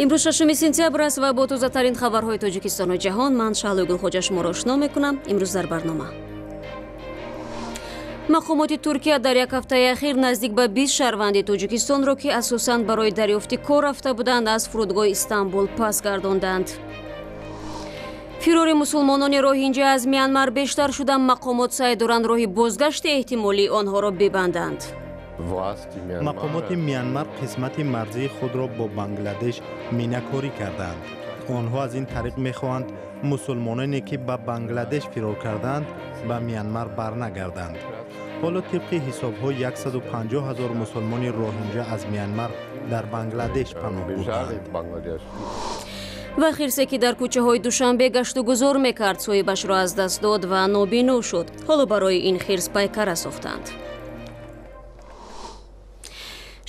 Имрӯз 6 сентябр аст ва бо тозатарин хабарҳои Тоҷикистону ҷаҳон ман Шаҳлои Гулхоҷа шуморо ошно мекунам. Имрӯз дар барнома: мақомоти Туркия дар як ҳафтаи ахир наздик ба 20 шаҳрванди Тоҷикистонро, ки асосан барои дарёфти кор рафта буданд, аз фурудгоҳи Истанбул пас гардонданд. Фирори мусулмонони роҳинҷа аз Мянмар бештар шуда, мақомот саъй доранд роҳи бозгашти эҳтимолии онҳоро бибанданд. Мақомоти Мянмар қисмати марзии худро бо Бангладеш минакорӣ кардаанд. Онҳо аз ин тариқ мехоҳанд, мусулмононе, ки ба Бангладеш фирор кардаанд, ба Мянмар барнагарданд. Ҳоло тибқи ҳисобҳо 150 ҳазор мусулмони роҳинҷа аз Мянмар дар Бангладеш паноҳ бурдаанд. Ва хирсе, ки дар кӯчаҳои Душанбе гашту гузор мекард, соҳибашро аз даст дод ва нобино шуд. Ҳоло барои ин хирс пайкара сохтанд.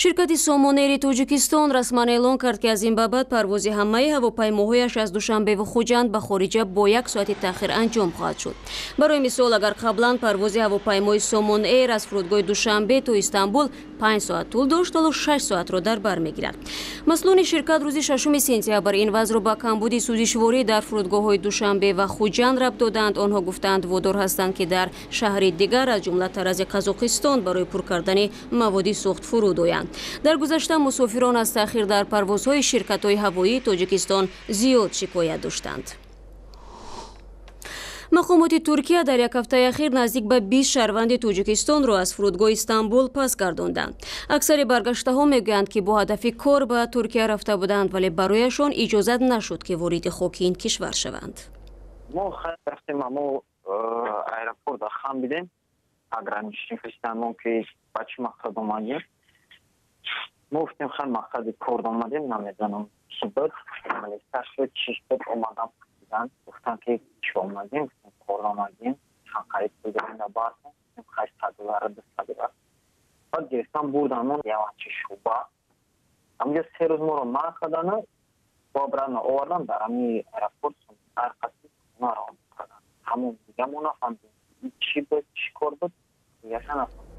Ширкати Сомонэри Тоҷикистон расман эълон кард, ки аз ин ба баъд парвози ҳамаи ҳавопаймоҳояш аз Душанбеву Хуҷанд ба хориҷа бо як соати таъхир анҷом хоҳад шуд. Барои мисол, агар қаблан парвози ҳавопаймои Сомон Эйр аз фурудгоҳи Душанбе то Истанбул 5 соат тӯл дошт, ҳоло 6 соатро дар бар мегирад. Масъулони ширкат рӯзи 6 сентябр ин вазъро ба камбуди сӯзишворӣ дар фурудгоҳҳои Душанбе ва Хуҷанд рабт доданд. Онҳо гуфтаанд, водор ҳастанд, ки дар шаҳри дигар, аз ҷумла Тарази Қазоқистон, барои пур кардани маводи сӯхт фуруд оянд. Дар гузашта мусофирон аз таъхир дар парвозҳои ширкатҳои ҳавоии Тоҷикистон зиёд шикоят доштанд. Мақомоти Туркия дар як ҳафтаи ахир наздик ба 20 шаҳрванди Тоҷикистонро аз фурудгоҳи Истанбул пас гардонданд. Аксари баргаштаҳо мегӯянд, ки бо ҳадафи кор ба Туркия рафта буданд, вале барояшон иҷозат нашуд, ки вориди хоки ин кишвар шаванд. Мо рафтем, амо аэропорт хам бидем, пограничник мо, ки ба чӣ мақсад омадем. Мо гуфтем, хай, мақсади кор омадем. Намедонам, чӣ буд, шуд, чӣ шуд, омадам, пурсидан, гуфтам, ки чӣ омадем. Гуфтем, кор омадем. Чанд қариб пул дорем дар бартон? Гуфтем, хай, 100 доллара, 200 доллар. Баъд гирифтан бурдан мо яванчи шуба. Ҳамҷо 3 рӯз моро манъ кардану бо обратно овардан дар ҳами аэропорт, арқаси хонаро кардан. Ҳамон дига мо нафаҳмидем, чӣ буд, чӣ кор буд, дигаша нафаҳмидем.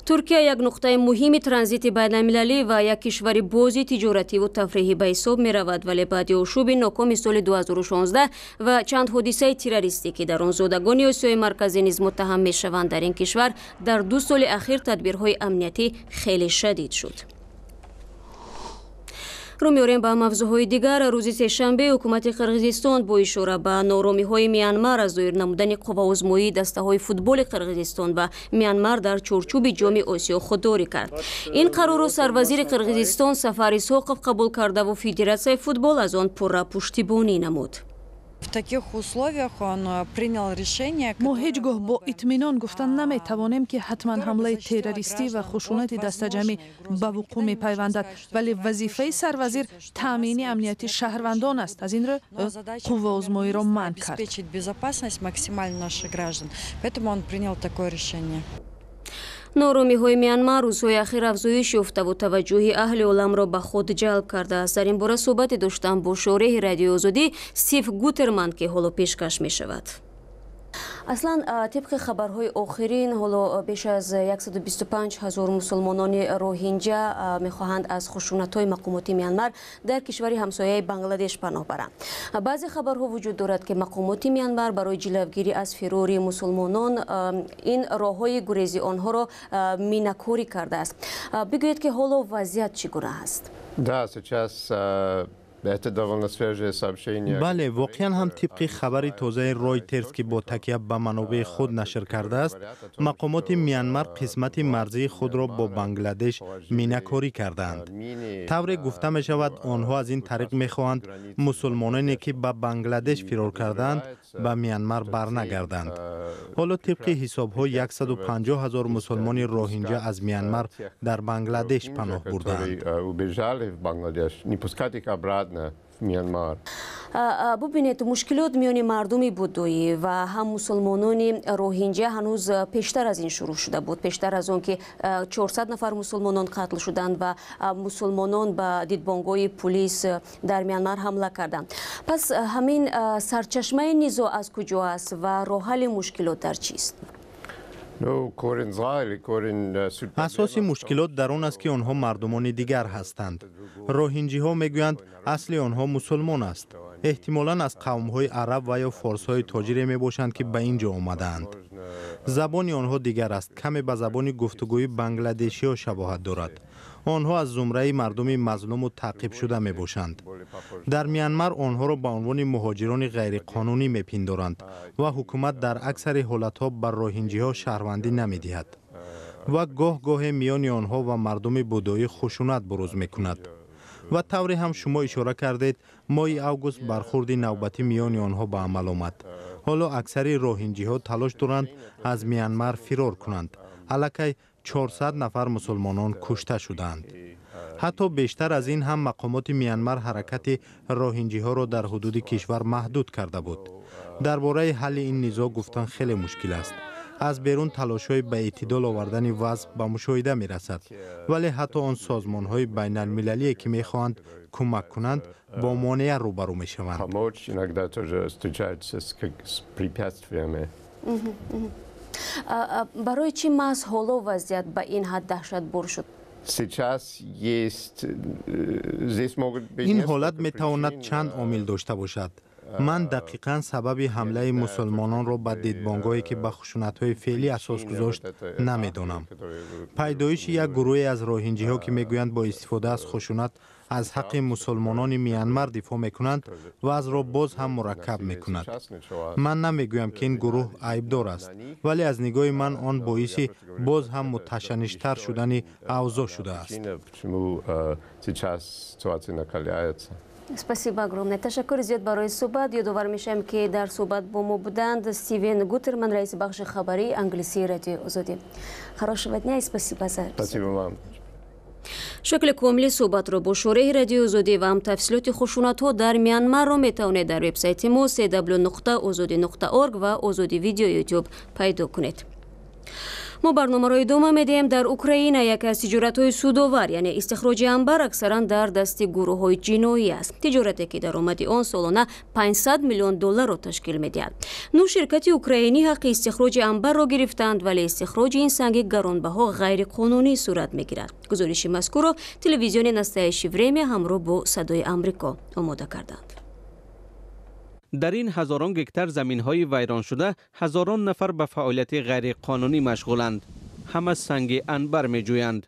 Туркия як нуқтаи муҳими транзити байналмилалӣ ва як кишвари бози тиҷоративу тафриҳӣ ба ҳисоб меравад, вале баъди ошӯби нокоми соли 2016 ва чанд ҳодисаи террористӣ, ки дар он зодагони Осиёи Марказӣ низ муттаҳам мешаванд, дар ин кишвар дар 2 соли ахир тадбирҳои амниятӣ хеле шадид шуд. Рӯ меорем ба мавзӯъҳои дигар. Рӯзи сешанбе ҳукумати Қирғизистон бо ишора ба нооромиҳои Мянмар аз доир намудани қувваозмоии дастаҳои футболи Қирғизистон ва Мянмар дар чорчӯби Ҷоми Осиё худдорӣ кард. Ин қарорро сарвазири Қирғизистон Сафар Исҳоқов қабул кардаву федератсияи футбол аз он пурра пуштибонӣ намуд. В таких условиях он принял решение. Мо ҳеҷ гоҳ бо итминон гуфтан наметавонем, ки ҳатман ҳамлаи террористӣ ва хушунати дастаҷамӣ ба вуқӯъ мепайвандад, вале вазифаи сарвазир таъмини амнияти шаҳрвандон аст. Аз ин рӯ ӯ қувваозмоиро манъ кард. Обеспечить безопасность максимально наших граждан. Поэтому он принял такое решение. Нооромиҳои Мянмар рӯзҳои ахир афзоиш ёфтаву таваҷҷӯҳи аҳли оламро ба худ ҷалб кардааст. Дар ин бора суҳбате доштам бо шореҳи Радиои Озодӣ Стив Гутерман, ки ҳоло пешкаш мешавад. Аслан, тибқи хабарҳои охирин, ҳоло беш аз 125 ҳазор мусулмонони роҳинҷа мехоҳанд аз хушунатҳои мақомоти Мянмар дар кишвари ҳамсояи Бангладеш паноҳ баранд. Баъзе хабарҳо вуҷуд дорад, ки мақомоти Мянмар барои ҷилавгирӣ аз фирори мусулмонон ин роҳҳои гурези онҳоро минакорӣ кардааст. Бигӯед, ки ҳоло вазъият чӣ гуна аст? Да, сейчас это довольно свежее сообщение. Бале, воқеан ҳам, тибқи хабари тозаи Ройтерс, ки бо такя ба манобеи худ нашр кардааст, мақомоти Мянмар қисмати марзии худро бо Бангладеш минакорӣ кардаанд. Тавре гуфта мешавад, онҳо аз ин тариқ мехоҳанд, мусулмононе, ки ба Бангладеш фирор кардаанд, ба Мянмар барнагарданд. Ҳоло тибқи ҳисобҳо 150 ҳазор мусулмони роҳинҷа аз Мянмар дар Бангладеш паноҳ бурдаанд. Убежали в Бангладеш, не пускать их обратно в Мьянмар. Бубинед, мушкилот миёни мардуми буддоӣ ва ҳам мусулмонони роҳинҷа ҳанӯз пештар аз ин шурӯъ шуда буд, пештар аз он ки 400 нафар мусулмонон қатл шуданд ва мусулмонон ба дидбонгоҳи пулис дар Мянмар ҳамла карданд. Пас ҳамин сарчашмаи низоъ аз куҷо аст ва роҳҳалли мушкилот дар чист? Асоси мушкилот дар он аст, ки онҳо мардумони дигар ҳастанд. Роҳинҷиҳо мегӯянд, асли онҳо мусулмон аст. Эҳтимолан аз қавмҳои араб ва ё форсҳои тоҷире мебошанд, ки ба ин ҷо омадаанд. Забони онҳо дигар аст, каме ба забони гуфтугӯи бангладешиҳо шабоҳат дорад. Онҳо аз зумраи мардуми мазлуму таъқибшуда мебошанд. Дар Мянмар онҳоро ба унвони муҳоҷирони ғайриқонунӣ мепиндоранд ва ҳукумат дар аксари ҳолатҳо ба роҳинҷиҳо шаҳрвандӣ намедиҳад ва гоҳ-гоҳе миёни онҳо ва мардуми будоӣ хушунат бурӯз мекунад. Ва тавре ҳам шумо ишора кардед, моҳи август бархурди навбатӣ миёни онҳо ба амал омад. Ҳоло аксари роҳинҷиҳо талош доранд аз Мянмар фирор кунанд. Аллакай 400 нафар мусулмонон кушта шудаанд. Ҳатто бештар аз ин ҳам мақомоти Мянмар ҳаракати роҳинҷиҳоро дар ҳудуди кишвар маҳдуд карда буд. Дар бораи ҳалли ин низоъ гуфтан хеле мушкил аст. Аз берун талошҳои ба эътидол овардани вазъ ба мушоҳида мерасад, вале ҳатто он созмонҳои байналмилалие, ки мехоҳанд кӯмак кунанд, бо монеа рӯбарӯ мешаванд. Барои чӣ маҳз ҳоло вазъият ба ин ҳад даҳшатбор шуд? Ин ҳолат метавонад чанд омил дошта бошад. Ман дақиқан сабаби ҳамлаи мусулмононро ба дидбонгоҳе, ки ба хушунатҳои феълӣ асос гузошт, намедонам. Пайдоиши як гурӯҳе аз роҳинҷиҳо, ки мегӯянд бо истифода аз хушунат аз ҳаққи мусулмонони Мянмар дифоъ мекунанд, вазъро боз ҳам мураккаб мекунад. Ман намегӯям, ки ин гурӯҳ айбдор аст, вале аз нигоҳи ман он боиси боз ҳам муташанниҷтар шудани авзоъ шудааст. Спасибо огромное. Ташаккури зиёд барои суҳбат. Ёдовар мешавем, ки дар суҳбат бо мо буданд Стивен Гутерман, раиси бахши хабарии англисии Радиои Озодӣ. Хорошего дня и спасибо за... Спасибо вам. Шакли комили суҳбатро бо шореҳи Радиои Озодӣ ва ҳам тафсилоти хушунатҳо дар Мянмарро метавонед дар вебсайти мо cw.ozodi.org ва Озодӣ видео YouTube пайдо кунед. Мо барномаро идома медиҳем. Дар Украина яке аз тиҷоратҳои судовар, яъне истихроҷи анбар, аксаран дар дасти гурӯҳҳои ҷиноӣ аст. Тиҷорате, ки даромади он солона 500 миллион долларро ташкил медиҳад. 9 ширкати украинӣ ҳаққи истихроҷи анбарро гирифтаанд, вале истихроҷи ин санги гаронбаҳо ғайриқонунӣ сурат мегирад. Гузориши мазкурро телевизиони Настоящее время ҳамроҳ бо Садои Амрико омода карданд. Дар ин ҳазорон гектар заминҳои вайрон шуда ҳазорон нафар ба фаъолияти ғайриқонунӣ машғуланд. Ҳама санги анбар меҷӯянд.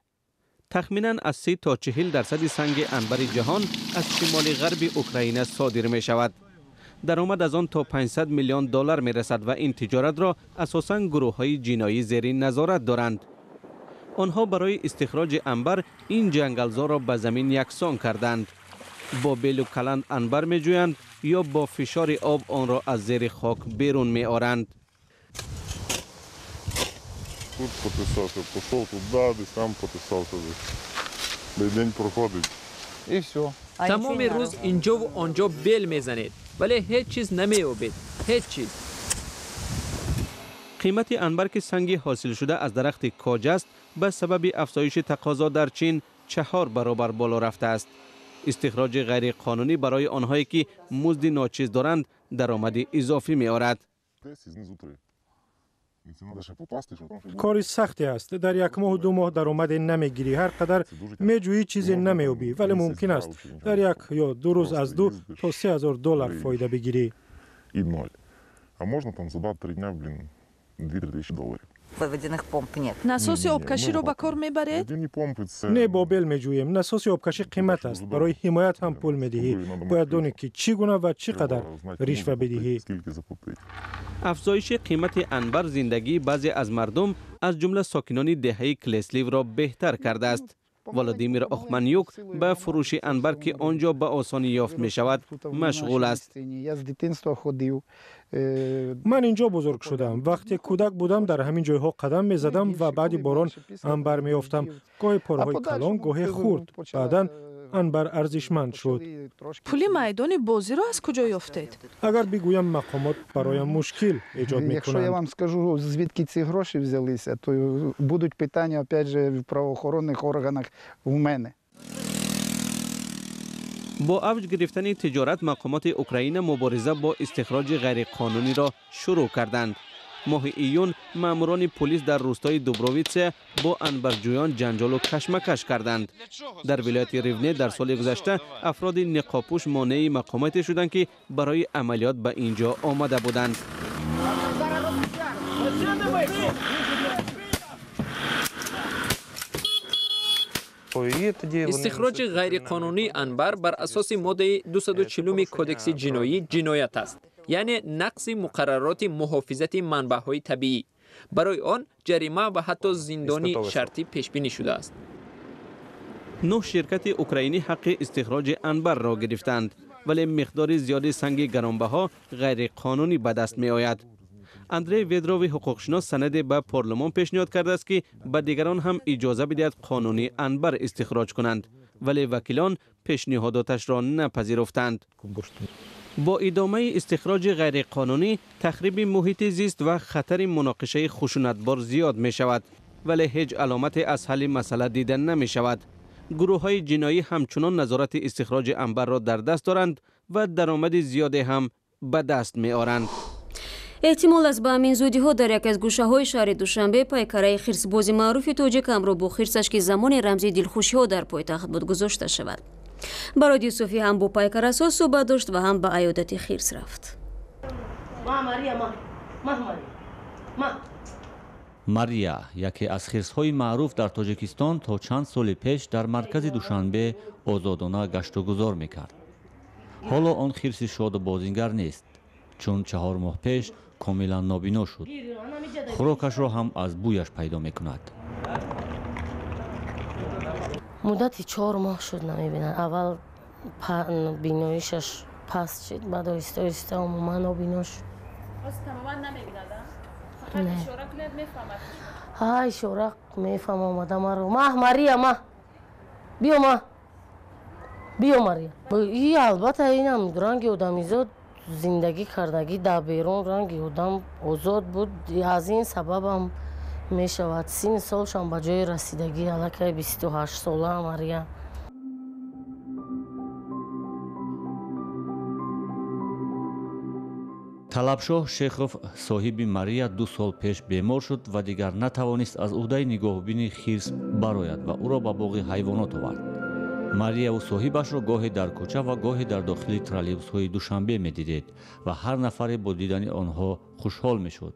Тахминан аз 30 то 40% санги анбари ҷаҳон аз шимоли ғарби Украина содир мешавад. Даромад аз он то 500 миллион доллар мерасад ва ин тиҷоратро асосан гурӯҳҳои ҷиноӣ зери назорат доранд. Онҳо барои истихроҷи анбар ин ҷангалзорро ба замин яксон карданд. Бо белу каланд анбар меҷӯянд ё бо фишори об онро аз зери хок берун меоранд. Тут потисався, пішов туди, десь там потисався. День проходить. І все. Тамоми рӯз инҷову онҷо бел мезанед, вале ҳеҷ чиз намеёбед. Ҳеҷ чиз. Қимати анбар, ки санги ҳосилшуда аз дарахти коҷ аст, ба сабаби афзоиши тақозо дар Чин 4 баробар боло рафтааст. Истихроҷи ғайриқонунӣ барои онҳое, ки музди ночиз доранд, даромади изофӣ меорад. Кори сахте аст. Дар як моҳу 2 моҳ даромаде намегирӣ. Ҳар қадар меҷӯӣ, чизе намеёбӣ, вале мумкин аст дар 1 ё 2 рӯз аз 2 то 3 ҳазор доллар фоида бигирӣ. А можно там за 2-3 дня, блин, 2-3 тысячи долларов. Водяных помп нет. Насоси обкаширо ба кор мебаред? Не, бо бел меҷӯем. Насоси обкашӣ қимат аст. Барои ҳимоят ҳам пул медиҳӣ. Бояд донӣ, ки чӣ гуна ва чӣ қадар ришва бидиҳӣ. Афзоиши қимати анбар зиндагии баъзе аз мардум, аз ҷумла сокинони деҳаи Клесливро беҳтар кардааст. Владимир Охманюк ба фурӯши анбар, ки он ҷо ба осонӣ ёфт мешавад, машғул аст. Ман инҷо бузург шудам. Вақте кӯдак будам, дар ҳамин ҷойҳо қадам мезадам ва баъди борон анбар меёфтам. Гоҳе пораҳои калон, гоҳе хурд. Баъдан анбар арзишманд шуд. Пули майдони бозиро аз куҷо ёфтед? Агар бигӯям, мақомот бароям мушкил эҷод мекунанд. Якщо я вам скажу, звідки ці гроші взялися, то будуть питання, опять же, в правоохоронних органах у мене. Бо авҷ гирифтани тиҷорат мақомоти Украина мубориза бо истихроҷи ғайриқонуниро шурӯъ карданд. Моҳи июн маъмурони полис дар рӯстои Дубровитса бо анбарҷӯён ҷанҷолу кашмакаш карданд. Дар вилояти Ривне дар соли гузашта афроди ниқобпӯш монеи мақомоте шуданд, ки барои амалиёт ба ин ҷо омада буданд. Истихроҷи ғайриқонунии анбар бар асоси моддаи 240 кодекси ҷиноӣ ҷиноят аст, яъне нақси муқаррароти муҳофизати манбаъҳои табиӣ. Барои он ҷарима ва ҳатто зиндони шартӣ пешбинӣ шудааст. 9 ширкати украинӣ ҳаққи истихроҷи анбарро гирифтанд, вале миқдори зиёди санги гаронбаҳо ғайриқонунӣ ба даст меояд. Андрей Ведрови ҳуқуқшинос санаде ба парлумон пешниҳод кардааст, ки ба дигарон ҳам иҷоза бидиҳад қонунӣ анбар истихроҷ кунанд, вале вакилон пешниҳодоташро напазируфтанд. Бо идомаи истихроҷи ғайриқонунӣ тахриби муҳити зист ва хатари муноқишаи хушунатбор зиёд мешавад, вале ҳеҷ аломате аз ҳалли масъала дида намешавад. Гурӯҳҳои ҷиноӣ ҳамчунон назорати истихроҷи анбарро дар даст доранд ва даромади зиёде ҳам ба даст меоранд. Эҳтимол аст ба ҳамин зудиҳо дар яке аз гӯшаҳои шаҳри Душанбе пайкараи хирсбози маъруфи тоҷик ҳамроҳ бо хирсаш, ки замони рамзи дилхушиҳо дар пойтахт буд, гузошта шавад. Бароди Юсуфӣ ҳам бо пайкарасоз суҳбат дошт ва ҳам ба аёдати хирс рафт. Мария яке аз хирсҳои маъруф дар Тоҷикистон то чанд соли пеш дар маркази Душанбе озодона гаштугузор мекард. Ҳоло он хирси шоду бозингар нест, чун 4 моҳ пеш комилан нобино шуд. Хӯрокашро ҳам аз бӯяш пайдо мекунад. Муддати 4 моҳ шуд намебинад. Аввал биноишаш паст шуд, баъд оҳиста оҳиста умуман нобино шуд. Тамоман намебинад? Фақат ишора кунад мефаҳмад? Ҳа, ишора мефаҳм омада маро. Маҳ, Мария, маҳ, биё, маҳ, биё, Мария. И албатта инам ранги одамизод зиндагӣ кардагӣ дар берун ранги одам озод буд. Аз ин сабабам мешавад. 30 солшам ба ҷои расидагӣ, аллакай 28 сола Мария. Талабшоҳ Шехов соҳиби Мария 2 сол пеш бемор шуд ва дигар натавонист аз уҳдаи нигоҳубини хирс барояд ва ӯро ба боғи ҳайвонот овард. Марияву соҳибашро гоҳе дар кӯча ва гоҳе дар дохили троллейбусҳои Душанбе медидед ва ҳар нафаре бо дидани онҳо хушҳол мешуд.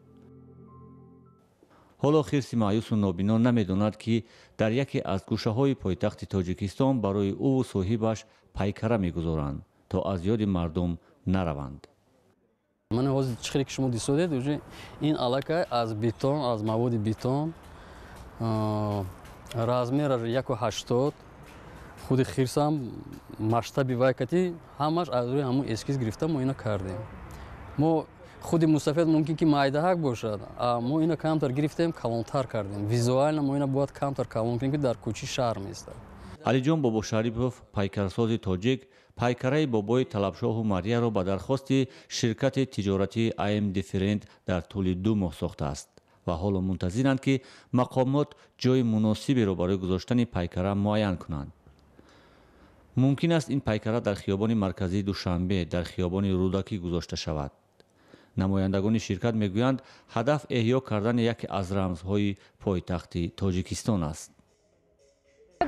Ҳоло хирси маъюсу нобино намедонад, ки дар яке аз гӯшаҳои пойтахти Тоҷикистон барои ӯву соҳибаш пайкара мегузоранд, то аз ёди мардум нараванд. Ман ҳозир чӣ хеле ки шумо дисодед, уже ин аллакай аз бетон, аз маводи бетон, размераш 1,80, худи хирсам масштаби вайкати ҳамаш аз рӯи ҳамун эскиз гирифта мо ина кардем. Мо худи мусафед мумкин ки майдаҳак бошад, а мо ина камтар гирифтем, калонтар кардем. Визуально мо ина бояд камтар калон кунем, ки дар кӯчи шаҳр меистад. Алиҷон Бобошарипов, пайкарсози тоҷик, пайкараи бобои Талабшоҳу Марияро ба дархости ширкати тиҷоратии АМ Дифферент дар тӯли 2 моҳ сохтааст ва ҳоло мунтазиранд, ки мақомот ҷои муносиберо барои гузоштани пайкара муайян кунанд. Мумкин аст ин пайкара дар хиёбони марказии Душанбе, дар хиёбони Рӯдакӣ гузошта шавад. Намояндагони ширкат мегӯянд, ҳадаф эҳё кардани яке аз рамзҳои пойтахти Тоҷикистон аст.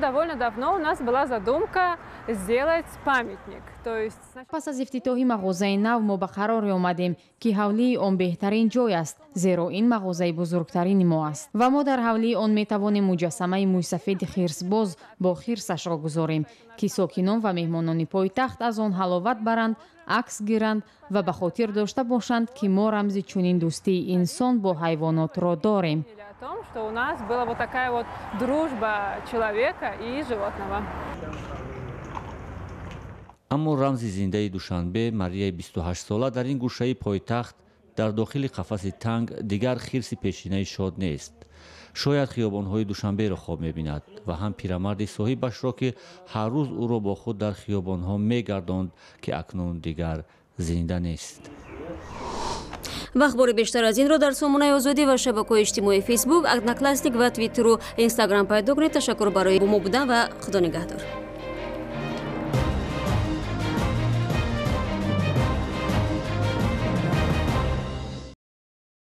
Довольно давно у нас была задумка сделать памятник. То есть... Пас аз ифтитоҳи мағозаи нав мо ба қароре омадем, ки ҳавлии он беҳтарин ҷой аст, зеро ин мағозаи бузургтарини мо аст ва мо дар ҳавлии он метавонем муҷассамаи мӯйсафеди хирсбоз бо хирсашро гузорем, ки сокинон ва меҳмонони пойтахт аз он ҳаловат баранд, акс гиранд ва ба хотир дошта бошанд, ки мо рамзи чунин дӯстии инсон бо ҳайвонотро дорем. О том, что у нас была вот такая вот дружба человека и животного. Аммо рамзи зиндаи Душанбе, Марияи 28-сола дар ин гӯшаи пойтахт дар дохили қафаси танг дигар хирси пешинаи шод нест. Шояд хиёбонҳои Душанберо хоб мебинад ва ҳам пирамарди соҳибашро, ки ҳар рӯз ӯро бо худ дар хиёбонҳо мегардонд, ки акнун дигар зинда нест. Ва ахбори бештар аз инро дар сомонаи Озодӣ ва шабакаҳои иҷтимоии Фейсбук, Одноклассник ва Твиттеру Инстаграм пайдо кунед. Ташаккур барои бо мо будан ва Худо нигаҳдор.